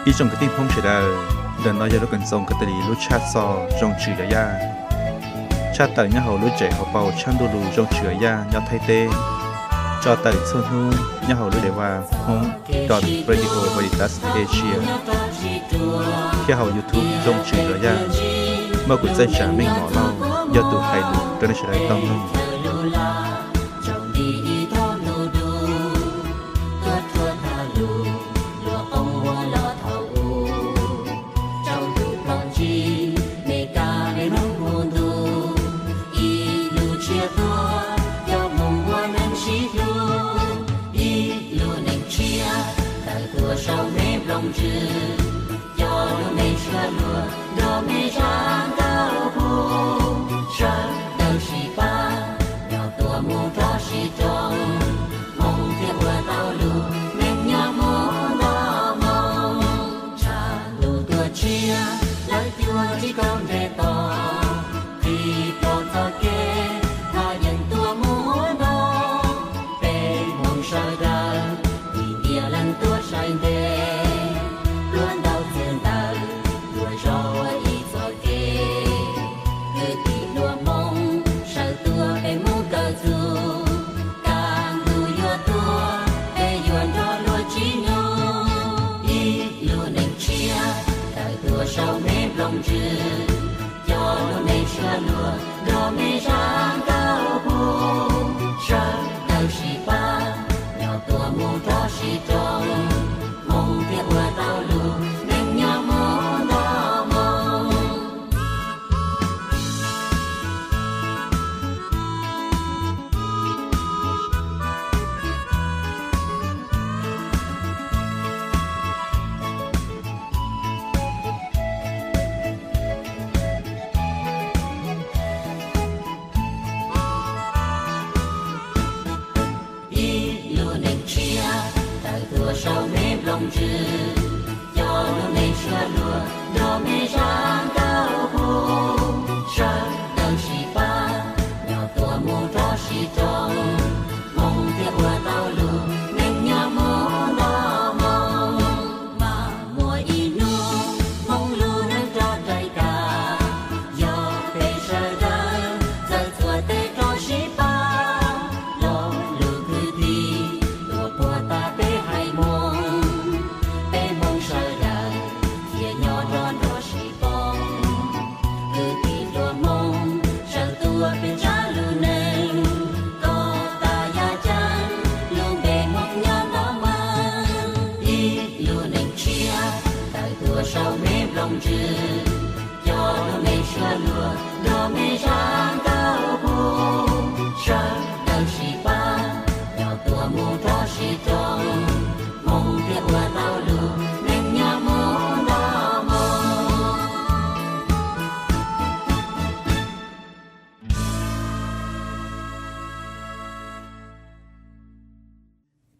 Ib tsoom kwv tij Hmoob sawv daws, ntawm no yog lub koom txoos kws tas li lub tshaj txog Zoo Tswv Los Yaj, tshaj tawm nyob hauv lub tsev hauv paus tshaj Ntuj Lus Zoo Tswv Los Yaj nyob Thaib teb, tso tawm txhua hnub nyob hauv lub cev vas Hmoob dot Radio Veritas Asia thiab hauv YouTube Zoo Tswv Los Yaj. Muaj kuv txawj tsam Meej Mom Lauj yog tus hais lus rau nej sawv daws tau mloog.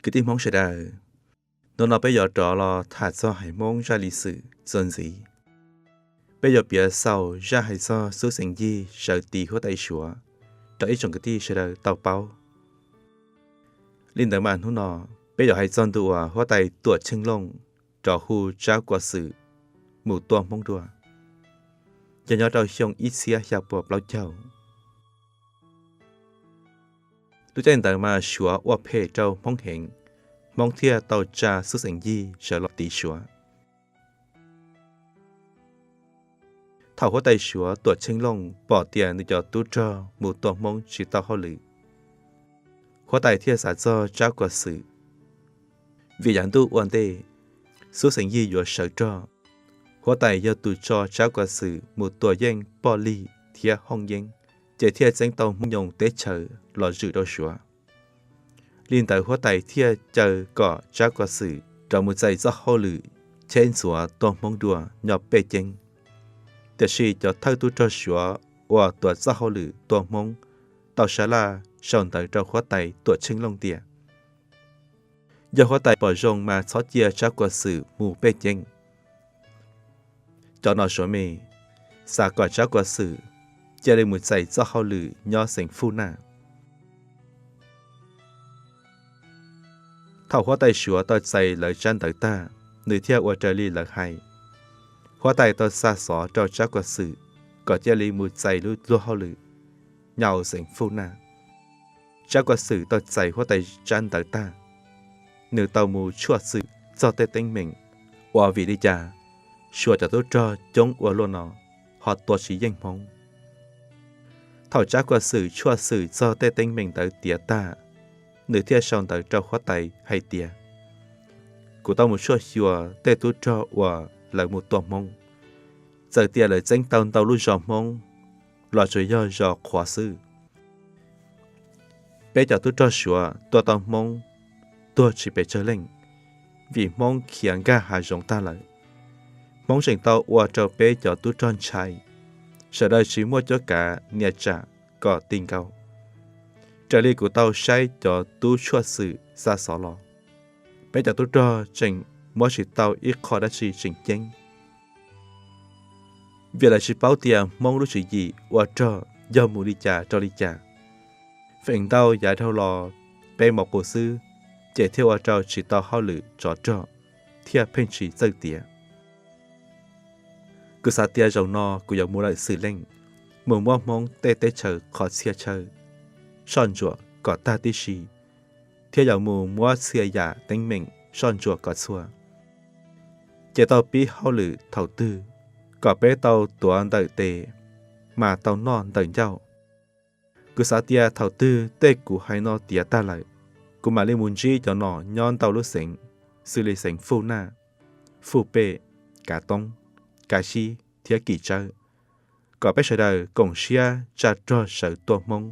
Kwv tij Hmoob sawv daws, hnub no peb yuav rov los tham txog haiv Hmoob zaj liv xwm txuas ntxiv. Peb yuav piav xaus zaj hais txog xub xeem Yig sawv tiv huab tais Suav rau ib tsoom kwv tij sawv daws tau paub. Li ntawd mas hnub no peb yuav hais txog ntu uas huab tais Tuam Tsheej Looj rov hu Tsab Kuas Xwm mus tua Hmoob dua, yog nyob rau xyoo ib txhiab xya puas plaub caug. Lub caij ntawd mas Suav ua phem rau Hmoob heev, Hmoob thiaj tau tsa xub xeem Yig sawv los tiv Suav. Thaum huab tais Suav Tuam Tsheej Looj pom tias nws cov tub rog mus tua Hmoob tsis tau hauj lwm, huab tais thiaj xav txog Tsab Kuas Xwm. Vim yav ntuj ua ntej, xub xeem Yig yuav sawv rog, huab tais yog tus tso Tsab Kuas Xwm mus tua yeej poj lig thiab hooj yeeb, ces thiaj txeeb tau Hmoob nyoos teb chaws los zwm rau Suav. Li ntawd huab tais thiaj caw kom Tsab Kuas Xwm rov mus txais txoj hauj lwm cheb ntxuav tua Hmoob dua nyob Pej Ceeb. Tiam sis cov thawj tub rog Suav uas tuav txoj hauj lwm tua Hmoob tau sab laj sau ntawv rau huab tais Tuam Tsheej Looj tias yog huab tais pom zoo mas txhob cia Tsab Kuas Xwm mus Pej Ceeb. Cov nom Suav me xav kom Tsab Kuas Xwm cia li mus txais txoj hauj lwm nyob xeev Fuj Naj. Thaum huab tais Suav tau txais lawv tsab ntawv tag, nws thiaj ua raws li lawv hais. Huab tais tau xa xov rau Tsab Kuas Xwm kom cia li mus txais lub luag hauj lwm nyob hauv xeev Fuj Naj. Tsab Kuas Xwm tau txais huab tais tsab ntawv tag, nws tau mus tshuaj xwm txog tej teeb meem uas vim li cas Suav cov tub rog coob ua luaj no ho tua tsis yeej Hmoob. Thaum Tsab Kuas Xwm tshuaj xwm txog tej teeb meem ntawd tiav tag, nws thiaj sau ntawv rau huab tais hais tias, kuv tau mus tshuaj xyuas tej tub rog uas lawv mus tua Hmoob, txawm tias lawv txeeb tau ntau lub zos Hmoob los tsuas yog zos qhuav xwb. Peb cov tub rog Suav tua tau Hmoob tuag tsis pes tsawg leej, vim Hmoob khiav nkag hav zoov tag lawm. Hmoob tseem tau ua rau peb cov tub rog ntshai, sawv daws tsis muaj cuab kav nias tsam kom ti nkaus. Raws li kuv tau saib cov tub tshuaj xwm xa xov los, peb cov tub rog tseem muab tsis tau ib qho dab tsi tseem ceeb. Vim lawv tsis paub tias Hmoob lub tswv yim ua rog yog mus li cas rau li cas, feem ntau yav dhau los peb mos qus xwb, ces thiaj ua rau tsis tau hauj lwm tsov rog thiab pheej tsis txawj tiav. Kuv xav tias zaum no kuv yuav mus lawm xwm leej, mus muab Hmoob tej teb chaws qhov txhia chaw soj ntsuam kom tag tib si, thiab yuav mus muab txhia yam teeb meem soj ntsuam kom txhua, ces tau pib hauj lwm thaum twg kom peb tau tuav ntawm tes mas tau noj ntawm ncauj. Kuv xav tias thaum twg tej kuv hais no tiav tag lawm, kuv mam li mus ntsib cov nom nyob ntau lub xeev, xws li xeev Fuj Naj, Fuj Pej, Kav Toob, Kav Sib thiab Kim Tsawb, kom peb sawv daws koom siab tsa rog sawv tua Hmoob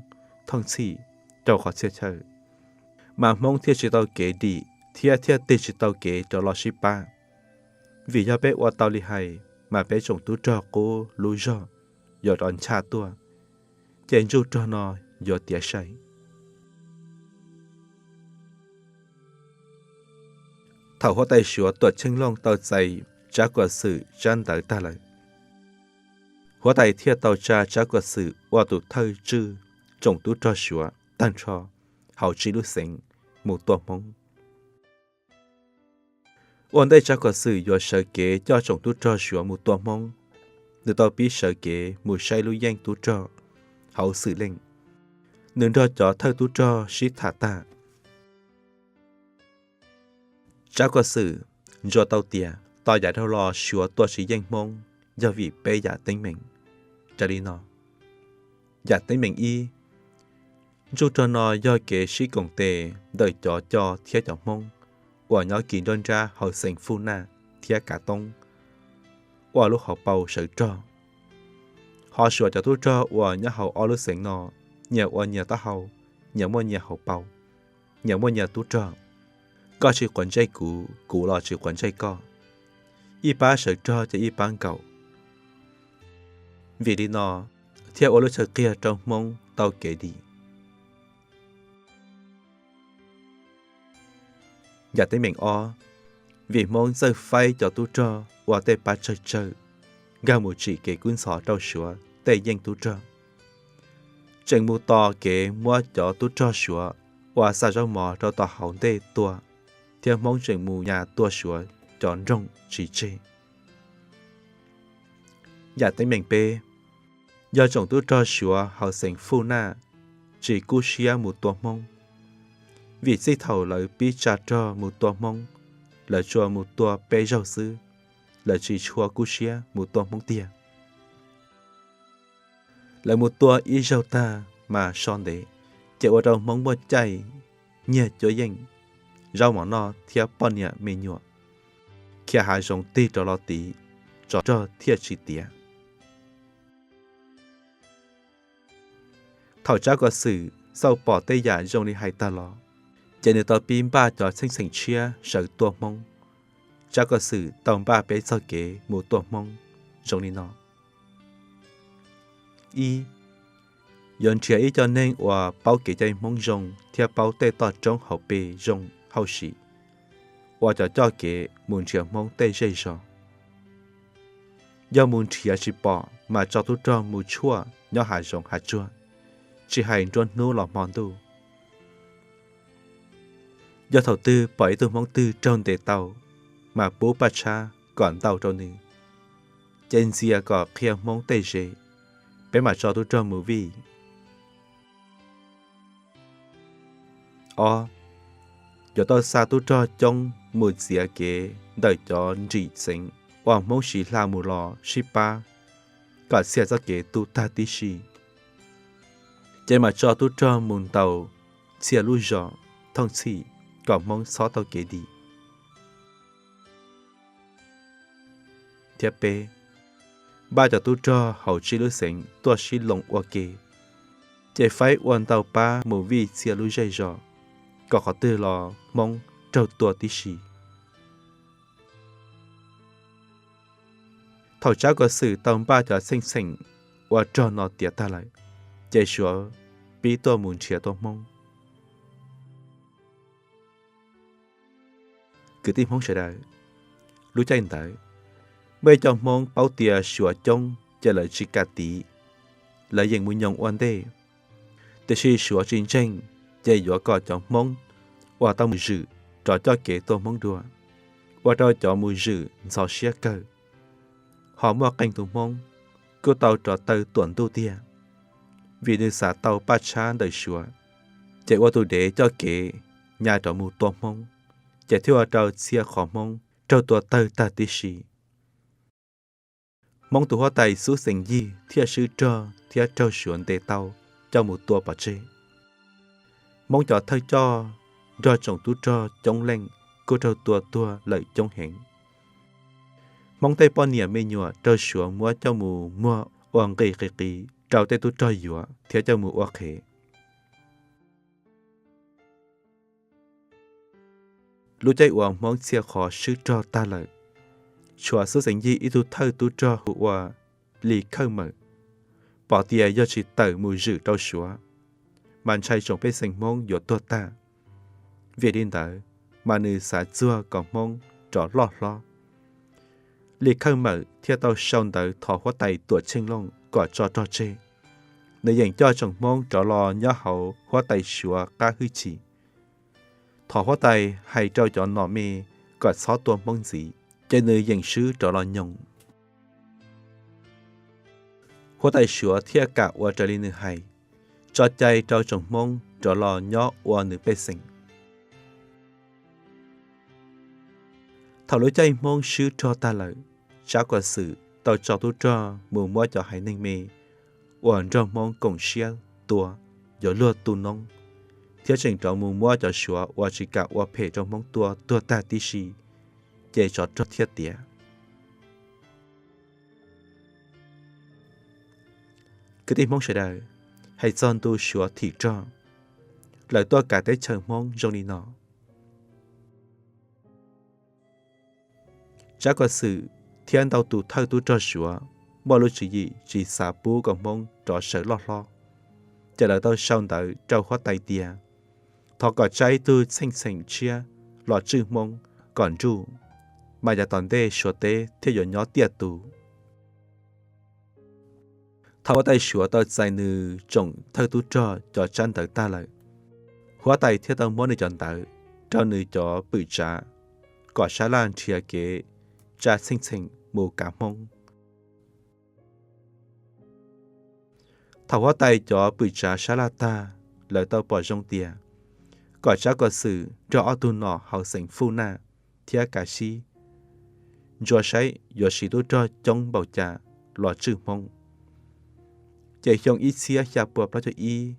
thooj txhij rau qhov txhia chaw, mas Hmoob thiaj tsis tau kev dim thiab thiaj tig tsis tau kev rov los sib pab. Vim yog peb ua tau li hais mas peb tsoom tub rog qub lub zog yuav rov ncha tuaj, ces ntsuj rog no yuav tiav sai. Thaum huab tais Suav Tuam Tsheej Looj tau txais Tsab Kuas Xwm tsab ntawv tag lawm, huab tais thiaj tau tsa Tsab Kuas Xwm ua tus thawj tswj tsoom tub rog Suav tag nrho hauv tsib lub xeev mus tua Hmoob. Ua ntej Tsab Kuas Xwm yuav sawv kev coj tsoom tub rog Suav mus tua Hmoob, nws tau pib sawv kev mus saib lub yeej tub rog hauv xwm leej. Nws nrog cov thawj tub rog sib tham tag, Tsab Kuas Xwm ntsuas tau tias tos yav dhau los Suav tua tsis yeej Hmoob yog vim peb yam teeb meem, raws li no: Yam teeb meem ib, ntsuj rog no yog kev sib koom tes ntawm cov Co thiab cov Hmoob uas nyob kis nruab nrab hauv xeev Fuj Naj thiab Kav Toob ua lub hauv paus sawv rog. Ho Suav cov tub rog uas nyob hauv ob lub xeev no, nyias ua nyias taub hau, nyias muaj nyias hauv paus, nyias muaj nyias tub rog. Koj tsis quav ntsej kuv, kuv los tsis quav ntsej koj. Ib pab sawv rog ces ib pab nkaum. Vim li no thiaj ua lub chaw qiag rau Hmoob tau kev dim. Yam teeb meem ob, vim Hmoob txawj faib cov tub rog ua tej pab tsawg tsawg, nkag mus tsim kev kub ntxhov rau Suav tej yeej tub rog, tseem mus tos kev muab cov tub rog Suav uas xa zaub mov rau tom hauv ntej tua, thiab Hmoob tseem mus nyas tua Suav cov nroog tsis tseg. Yam teeb meem peb, yog tsoom tub rog Suav hauv xeev Fuj Naj tsis kub siab mus tua Hmoob, vim txij thaum lawv pib tsa rog mus tua Hmoob, lawv tsuas mus tua peb zaug xwb, lawv tsis tshua kub siab mus tua Hmoob tiag. Lawv mus tua ib zaug tag mas so ntev, ces ua rau Hmoob muaj caij nyiag cuab yeej, zaub mov noj thiab poj niam me nyuam, khiav hav zoov tig rov los tid, tsov rog thiaj tsis tiav. Thaum Tsab Kuas Xwm xauj pom tej yam zoo li hais tag los, ces nws tau pib npaj cov txheej xeem tshiab sawv tua Hmoob. Tsab Kuas Xwm tau npaj peb txoj kev mus tua Hmoob zoo li no: Ib, yuav nrhiav ib co neeg uas paub kev cai Hmoob zoo thiab paub tej toj roob hauv pes zoo hauj sim, ua cov coj kev mus nrhiav Hmoob tej zej zos. Yog mus nrhiav tsis pom mas tso tub rog mus tshuaj nyob hav zoov hav tsuag, tsis hais nruab hnub los hmo ntuj. Yog thaum twg pom ib tug Hmoob twg raug ntes tau, mas pub paj tshab kom ntau rau nws, ces ntxias kom qhia Hmoob tej ze, peb mam tso tub rog mus vij. Ob, yuav tau xa tub rog coob mus txiav kev ntawm cov nrim txeev uas Hmoob siv hla mus los sib pab kom txhia txoj kev tu tag tib si, ces mam tso tub rog mus ntaus txhia lub zos thooj txhij kom Hmoob txhob tau kev dim. Thiab peb, npaj cov tub rog hauv tsib lub xeev tuaj sib loo ua ke, ces faib ua ntau pab mus vij txhia lub zej zos, kom qhov twg los Hmoob raug tua tib si. Thaum Tsab Kuas Xwm tau npaj cov txheej txheem ua rog no tiav tag lawm, ces Suav pib tuaj mus nrhiav tua Hmoob. Kwv tij Hmoob sawv daws, lub caij ntawd, muaj ib co Hmoob paub tias Suav coob ces lawv tsis kam tiv, lawv yeem mus nyoos ua ntej. Tiam sis Suav tsis ntseeg, ces yuav kom cov Hmoob uas tau mus zwm rov coj kev tua Hmoob dua, ua rau cov mus zwm ntxhov siab kawg. Ho muaj qee tus Hmoob kuj tau rov taw tuam ntuj tiag, vim nws xav tau paj tshab ntawm Suav, ces ua tus dev coj kev nyas rov mus tua Hmoob, ces thiaj ua rau txhia qhov Hmoob raug tua tawg tag tib si. Hmoob tus huab tais Xub Xeem Yig thiaj swb rog thiab raug Suav ntes tau coj mus tua pov tseg. Hmoob cov thawj coj nrog tsoom tub rog coob leej kuj raug tua tuag lawm coob heev. Hmoob tej poj niam me nyuam raug Suav muab coj mus muag ua nqi qis qis rau tej tub rog yuav thiab coj mus ua qhev. Lub caij uas Hmoob txhia qhov swb rog tag lawm, tshuav Xub Xeem Yig ib tug thawj tub rog hu ua Lis Khawj Mawm, pom tias yog tsis tawm mus zwm rau Suav, mas ntshai tsoom pej xeem Hmoob yuav tuag tag. Vim li ntawd, mas nws xav txuag kom Hmoob rov loj hlob. Lis Khawj Mawm thiaj tau sau ntawv thov huab tais Tuam Tsheej Looj kom tso rog tseg, nws yeem coj tsoom Hmoob rov los nyob hauv huab tais Suav qab hwj chim. Thov huab tais hais rau cov nom me kom txhob tua Hmoob ntxiv, ces nws yeem swb rov los nyoos. Huab tais Suav thiaj kam ua raws li nws hais, tso cai rau tsoom Hmoob rov los nyob ua nws pej xeem. Thaum lub caij Hmoob swb rog tag lawm, Tsab Kuas Xwm tau tso tub rog mus muab cov haiv neeg me uas nrog Hmoob koom siab tua yuav luag tu noob, thiab tseem rov mus muab cov Suav uas tsis kam ua phem rau Hmoob tua tuag tag tib si, ces tsov rog thiaj tiav. Kwv tij Hmoob sawv daws, hais txog ntu Suav thim rog, lawv tuaj kav teb chaws Hmoob zoo li no. Tsab Kuas Xwm thiab ntau tus thawj tub rog Suav muaj lub tswv yim tsis xav pub kom Hmoob rov sawv loj hlob, ces lawv tau sau ntawv rau huab tais tias thov kom tsa ib tug txheej txheem tshiab los tswj Hmoob kom nruj, mas yav tom ntej Suav teb thiaj yuav nyob tiaj tus. Thaum huab tais Suav tau txais nws tsoom thawj tub rog cov tsab ntawv tag lawm, huab tais thiaj tau muab nws cov ntawv rau nws cov pwm tsav kom sab laj nrhiav kev tsa txheej txheem mus kav Hmoob. Thaum huab tais cov pwm tsav sab laj tag, lawv tau pom zoo tias kom Tsab Kuas Xwm nrog ob tug nom hauv xeev Fuj Naj thiab Kav Sib ntsuas saib yuav siv tub rog coob npaum cas los tswj Hmoob. Ces xyoo ib txhiab xya pua plaub caug ib,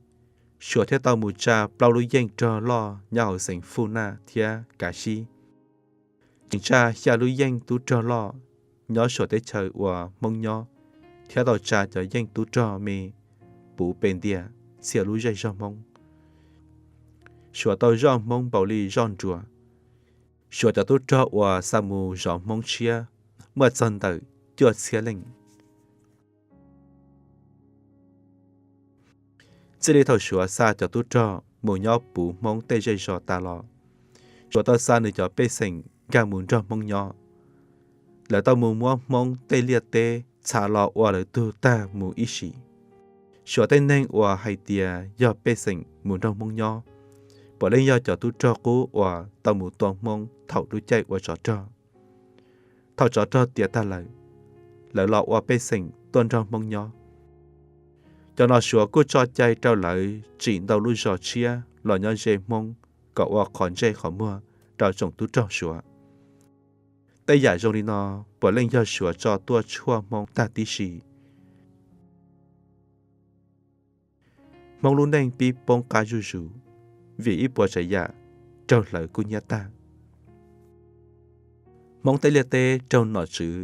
Suav thiaj tau mus tsa plaub lub yeej rog loj nyob hauv xeev Fuj Naj thiab Kav Sib, tseem tsa xya lub yeej tub rog loj nyob Suav teb chaws uas Hmoob nyob, thiab tau tsa cov yeej tub rog me puv pe ntiag txhia lub zej zog Hmoob. Suav tau zoj Hmoob npaum li zoj nruas. Suav cov tub rog uas xa mus zov Hmoob tshiab muaj txog ntawm cuaj txhiab leej. Txij li thaum Suav xa cov tub rog mus nyob puv Hmoob tej zej zos tas los, Suav tau xa nws cov pej xeem nkag mus nrog Hmoob nyob. Lawv tau mus muab Hmoob tej liaj teb txha los ua lawv tug tag mus ib sim. Suav tej neeg uas hais tias yog pej xeem mus nrog Hmoob nyob, puav leej yog cov tub rog qub uas tau mus tua Hmoob thaum lub caij ua tsov rog. Thaum tsov rog tiav tag lawm, lawv los ua pej xeem tuaj nrog Hmoob nyob. Cov nom Suav kuj tso cai rau lawv tsim ntau lub zos tshiab los nyob ze Hmoob kom ua qhov ntsej qhov muag rau tsoom tub rog Suav. Tej yam zoo li no puav leej yog Suav tso tuaj tshuaj Hmoob tag tib si. Hmoob lub neej pib poob qab zuj zus vim ib puas tsav yam raug hlawv kub hnyiab tag. Hmoob tej liaj teb raug nom tswv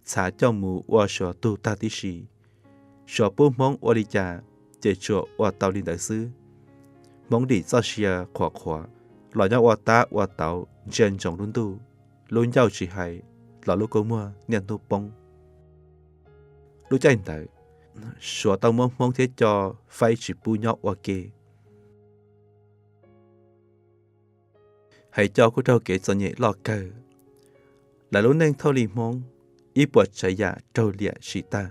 txhav coj mus ua Suav tug tag tib si. Suav pub Hmoob ua li cas ces tsuas ua tau li ntawd xwb. Hmoob dim txoj sia qhuav qhuav, los nyob ua tab ua tauv ntsia ntsoov lub ntuj, lub ncauj tsis hais los lub kua muag niaj hnub poob. Lub caij ntawd, Suav tau muab Hmoob thiab Co faib tsis pub nyob ua ke. Hais Co kuj raug kev txom nyem loj kawg. Lawv lub neej thauj li Hmoob, ib puas tsav yam raug liam sim tag.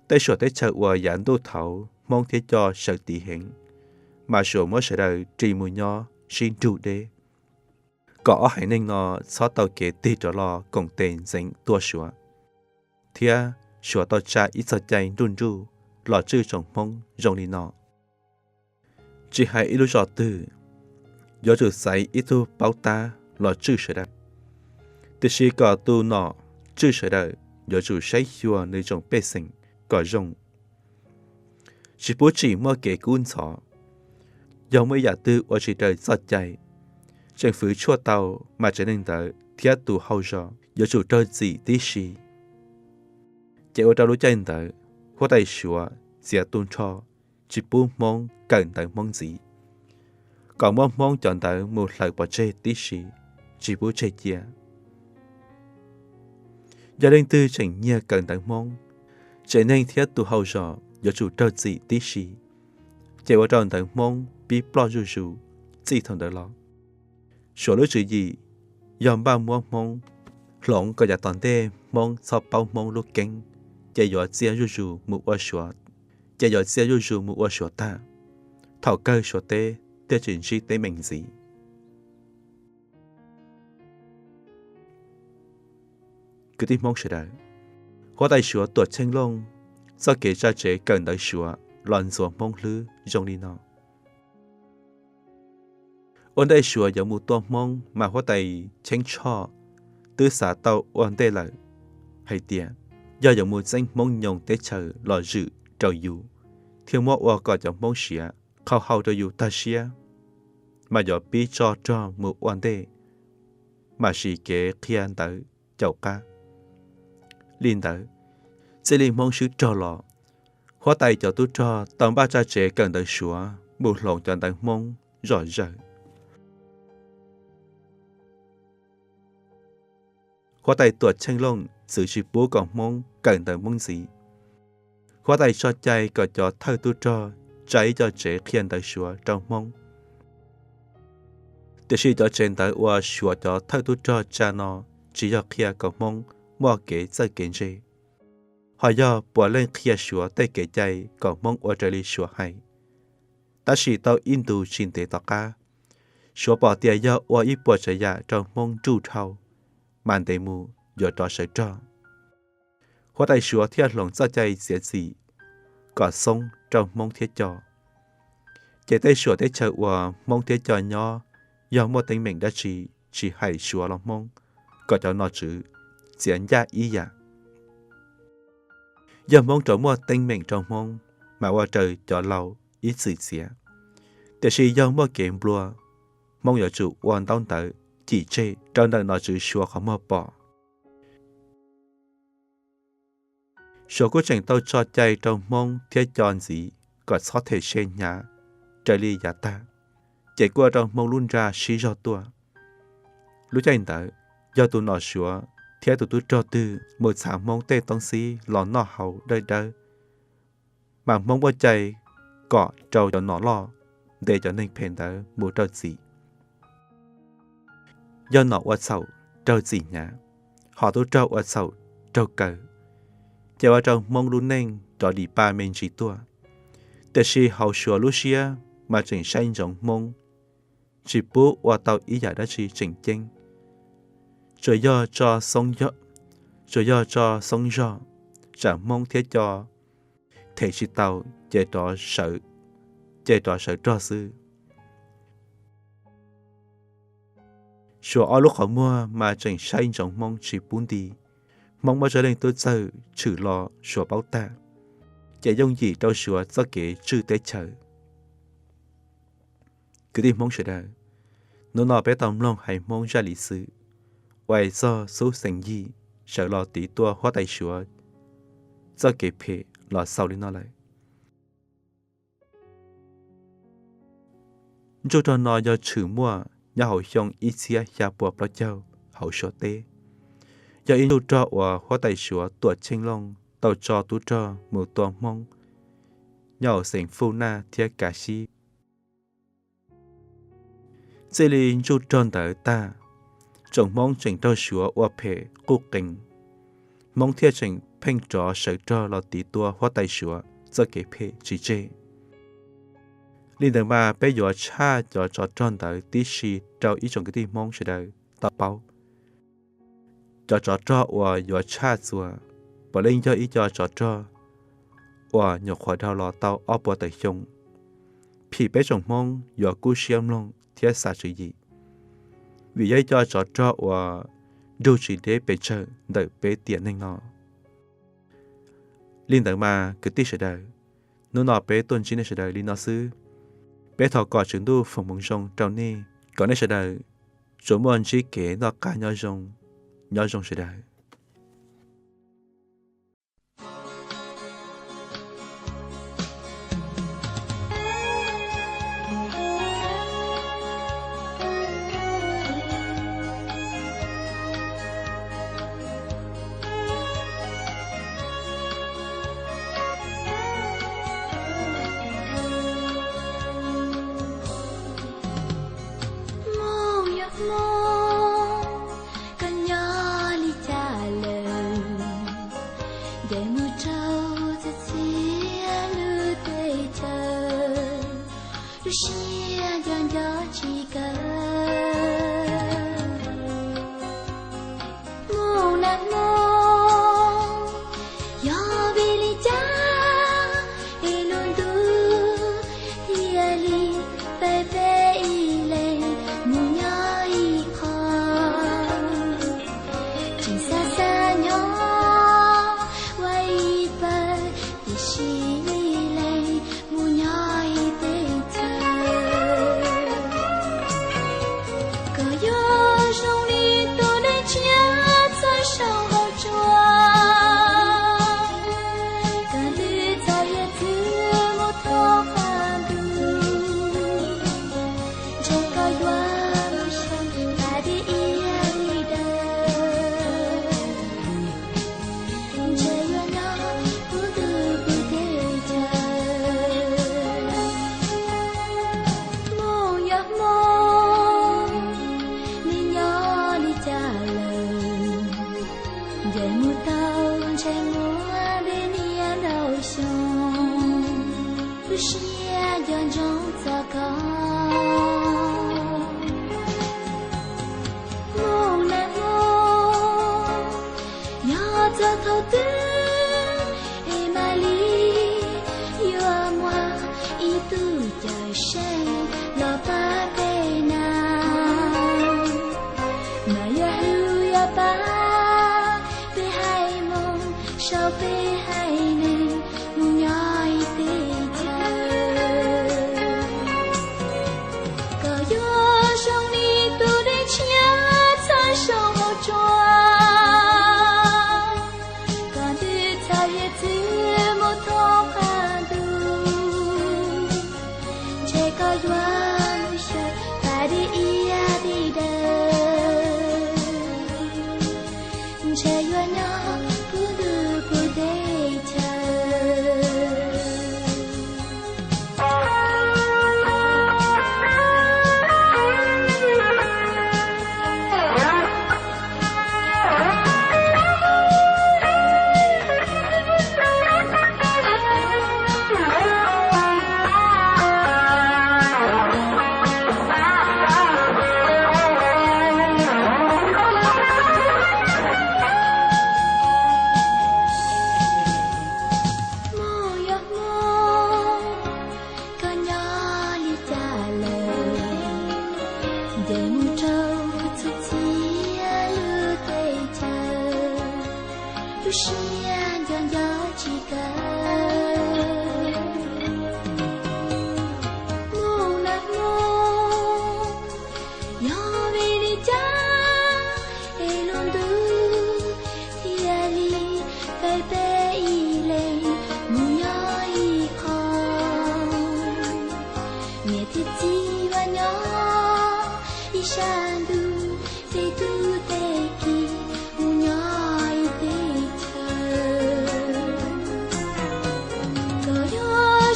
Tej suam teb chaws uas yav ntuj thaud Hmoob thiab Co sawv tiv heev, mas Suav muab sawv daws ris mus nyob sib nrug deb, kom ob haiv neeg no txhob tau kev tig rov los koom tes ntxeev tua Suav. Thiab Suav tau tsa ib txoj cai nruj nruj los tswj tsoom Hmoob zoo li no: tsis hais ib lub zos twg, yuav tsum xaiv ib tug paub tab los tswj sawv daws. Tiam sis kom tus nom tswj sawv daws yuav tsum saib xyuas nws tsoom pej xeem kom zoo, tsis pub tsim muaj kev kub ntxhov. Yog muaj ib yam twg ua tsis raws txoj cai, tseem fwv tshuaj tau, mas tsev neeg ntawd thiab tus hau zos yuav tsum raug txim tib si. Ces ua rau lub caij ntawd, huab tais Suav txiav tu nrho, tsis pub Hmoob kawm ntawv Hmoob ntxiv, kom muab Hmoob cov ntawv mus hlawv pov tseg tib si, tsis pub tseg cia. Yog leej twg tseem nyiag kawm ntawv Hmoob, tsev neeg thiab tus hau zos yuav tsum raug txim tib si. Ces ua rau ntawv Hmoob pib ploj zuj zus txij thaum ntawd los. Suav lub tswv yim yog npaj muab Hmoob hloov kom yav tom ntej Hmoob txhob paub Hmoob lub keeb, ces yuav txia zuj zus mus ua Suav, ces yuav txia zuj zus mus ua Suav tag, thaum kawg Suav teb thiaj tsis ntsib teeb meem ntxiv. Kwv tij Hmoob sawv daws, huab tais Suav Tuam Tsheej Looj txoj kev tsa tsev kawm ntawv Suav los ntxuav Hmoob hlwb zoo li no. Ua ntej Suav yuav mus tua Hmoob mas huab tais Cheeb Tshoj twb xav tau ua ntej lawm hais tias, yog yuav mus txeeb Hmoob nyoos teb chaws los zwm rau yus, thiab muab ua kom cov Hmoob siav qhau hau rau yus tag siab, mas yuav pib tso rog mus ua ntej, mam siv kev qhia ntawv caum qab. Li ntawd, txij li Hmoob swb rog los, huab tais cov tub rog tau npaj tsa tsev kawm ntawv Suav mus hloov cov ntawv Hmoob zom zaws. Huab tais Tuam Tsheej Looj txwv tsis pub kom Hmoob kawm ntawv Hmoob ntxiv. Huab tais tso cai kom cov thawj tub rog tsa ib co tsev qhia ntawv Suav rau Hmoob. Tiam sis cov tsev ntawv uas Suav cov thawj tub rog tsa no tsis yog qhia kom Hmoob muaj kev txawj kev ntse, ho yog puav leej qhia Suav tej kev cai kom Hmoob ua raws li Suav hais. Tab sis tau ib ntus tsis ntev tom qab, Suav pom tias yog ua ib puas tsav yam rau Hmoob nruj dhau, mas ntev mus yuav rov sawv rog. Huab tais Suav thiaj hloov txoj cai txiav txim kom xoob rau Hmoob thiab Co. Ces tej suam teb chaws uas Hmoob thiab Co nyob, yog muaj teeb meem dab tsi tsis hais Suav los Hmoob, kom cov nom tswv txiav ncaj ib yam. Yog Hmoob rov muaj teeb meem rau Hmoob, mas ua raws cov laus ib txwm txiav. Tiam sis yog muaj kev nplua, Hmoob yuav tsum ua ntaub ntawv cim tseg rau ntawm nom tswv Suav qhov muag pom. Suav kuj tseem tau tso cai rau Hmoob thiab Co ntxiv kom txhob them se hnyav raws li yav tag, ces kuj ua rau Hmoob lub nra sib zog tuaj. Lub caij ntawd, yog tus nom Suav thiab tus tub rog twg mus txhav Hmoob tej toob xib los noj haus dawb dawb, mas Hmoob muaj cai kom rau cov nom loj ntes cov neeg phem ntawd mus raug txim. Yog nom ua txhaum raug txim hnyav, ho tub rog ua txhaum raug kaw, ces ua rau Hmoob lub neej cov dim paj me ntsis tuaj. Tiam sis hauv Suav lub siab mas tseem saib ntsoov Hmoob, tsis pub ua tau ib yam dab tsi tseem ceeb. Tsuas yog tso xoob zog, tsam Hmoob thiab co them tsis tau, ces rov sawv rog xwb. Suav ob lub qhov muag mas tseem saib ntsoov Hmoob tsis pub nti. Hmoob muaj tsawg leej tub txawj tshwm los Suav paub tag, ces yooj yim rau Suav txoj kev tswj teb chaws. Kwv tij Hmoob sawv daws, hnub no peb tau mloog hais Hmoob zaj liv xwm uas txog xub xeem yim sawv los tiv tua huab tais Suav txoj kev phem los xaus li no lawm. Ntsuj rog no yog tshwm muaj nyob hauv xyoo ib txhiab xya puas plaub caug hauv Suav teb. Yog ib ntsuj rog uas huab tais Suav Tuam Cheej Looj tau tso tub rog mus tua Hmoob nyob hauv xeev Fuj Naj thiab Kav Sib. Txij li ntsuj rog ntawd tag, tsoom Hmoob tseem raug Suav ua phem quj qees, Hmoob thiaj tseem pheej rov sawv rog los tiv tua huab tais Suav txoj kev phem tsis tseg. Li ntawd mas peb yuav tshaj cov tsov rog ntawd tib si rau ib tsoom kwv tij Hmoob sawv daws tau paub. Cov tsov rog uas yuav tshaj txuas puav leej yog ib co tsov rog uas nyuam qhuav dhau los tau ob puas tawm xyoo. Phim peb tsoom Hmoob yuav kub siab mloog thiab xav tswv yim, vim yog ib co tsov rog uas nrug tsis deb pes tsawg ntawm peb tiam neeg no. Li ntawd mas kwv tij sawv daws, hnub no peb tuaj ntsib nej sawv daws li no xwb. Peb thov kom Tswv Ntuj foom hmoov zoo rau nej, kom nej sawv daws tsuas muaj ntsib kev noj qab nyob zoo, nyob zoo sawv daws. Mooj yog Hmoob, koj nyob li cas lawm? Ncaim mus rau txhia txhia lub teb chaws, lub siab nco nco tsis kawg. Mooj na Hmoob, yog vim li cas es lub ntuj thiaj li faib peb ib leeg mus nyob ib qho? Tseem xav xav nyob ua ib pawg, tiam sis ib leeg mus nyob ib teb chaws. Koj yuav zoo li tus neeg tshiab txawj sau hauv tsua, koj twb txawj hiav txwv mus thoob qab ntuj, ntshe koj yuav mus xyoo tas dib iab li dawm, ntshe yuav nyob puv ntuj puv teb chaws. Mooj yog Hmoob, neb nyob li cas lawm? Ncaim mus tau ntshai muaj dej niam ntau xyoo, lub siab nco ntsoov txog koj. Mooj na Hmoob, yog txog thaum twg es mam li yuav muaj ib tug cawm seej los pab peb na? Mas yog hlub yuav pab peb haiv Hmoob, sau peb haiv neeg mus nyob ib teb chaws. Koj yuav zoo li tus neeg tshiab txawj sau hauv tsua, koj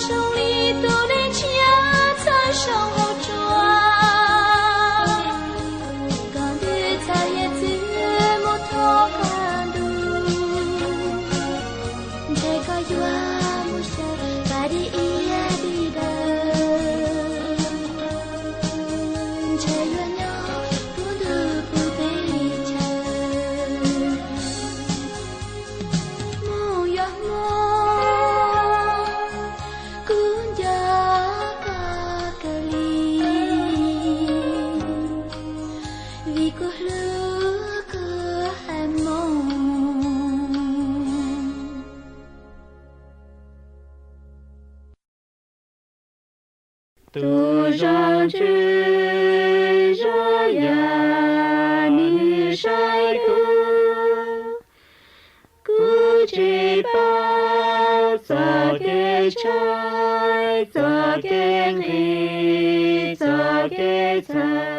Zoo li tus neeg tshiab txhawj soo hauv tsua, koj twb txhawj yam txwv mus thoob qab ntuj. Ntshe koj yuav mus xyaw pas dib iab dib daw, ntshe yuav nyob puv ntuj puv teb li chaw. Hmoov yuav hmoov, kuv nco koj kawg li, vim kuv hlub kuv hais moog. Tus zoo ntsws zoo yam nwg saib kuv, kuv tsis paub txoj kev tshaib, txoj kev nqhis, txoj kev txhav.